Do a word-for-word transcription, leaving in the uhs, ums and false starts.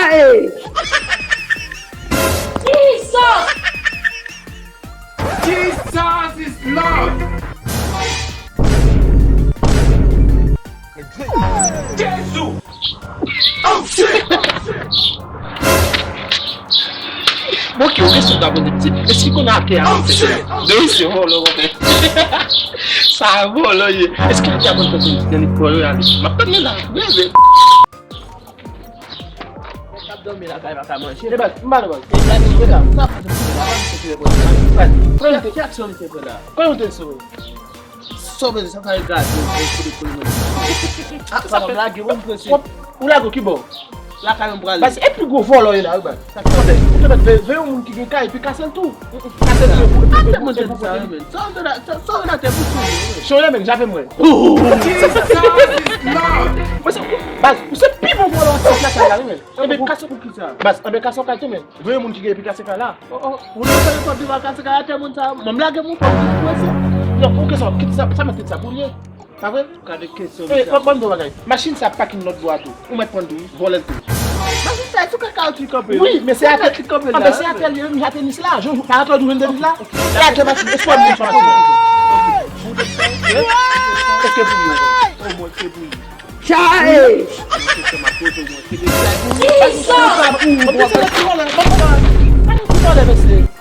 Hey! Jesus! Jesus is Lord! Jezi! Oh shit! Bon, ki yon kesyon ta poze, ti, eski konn atè a? Oh shit! Mesye vòlò, konpè. Sa vòlò ye. Eski atè a konn fè konn ti nèg vòlò ale? M ap tann li la. Reve. K ap dòmi lakay pa ka manje. E baz, m pa nan baz. E gade mwen la, sa pa te mwen la, pa mwen te mwen la. Baz, kòman te, Ki aksyon li te pran la? kòman te sove? Sove sa fè gade mwen kou de kou mwen. Ah, sa pa m lage mwen prese. Ou lage ki bò? Lakay mwen prale. Baz, e pi gwo vòlò ye la, wi, baz. Ou te mèt, ou te mèt veye, veye yon moun ki gen kay, epi kase l tou. Kase l tou, pou, pou, Ate pou, mwen te pou, di sa, pou, men. Sa w te la, sa w te la te pou sou mwen. Show men, jape mwen. Jesus is Lord! Baz, ou se pi bon vòlò an ti lakay la, wi, men. Enben, kase, Pou ki sa? baz, enben, kase yon kay tou, men. Veye yon moun ki gen epi kase kay la. Oh, oh, moun nan fè yon kòb devan kase kay atè moun sa, mwen m lage moun pa w prese. Non, ok, sa, kit sa, sa mèt sa pou l ye. Pa vre? Gade kesyon E, sa. Bon, bon, bon, bagay. Machin sa pakin lòt bò a tou. Ou mèt pran tou, vòlè l tou. Machin sa, sou kaka ou ti kanpe la. Wi, men se Kaka atè, ti kanpe ah, la. Men se atè li, men atè Nis la. Jan, pa atè ou jwenn de Nis la. E atè Machin, espwa moun sa. Eske pou yo? Oh, mwen se pou li. Chae! Mwen se ma poze mwen. Se de Ou se yon ti vòlè, pa yon ti vòlè, mesye.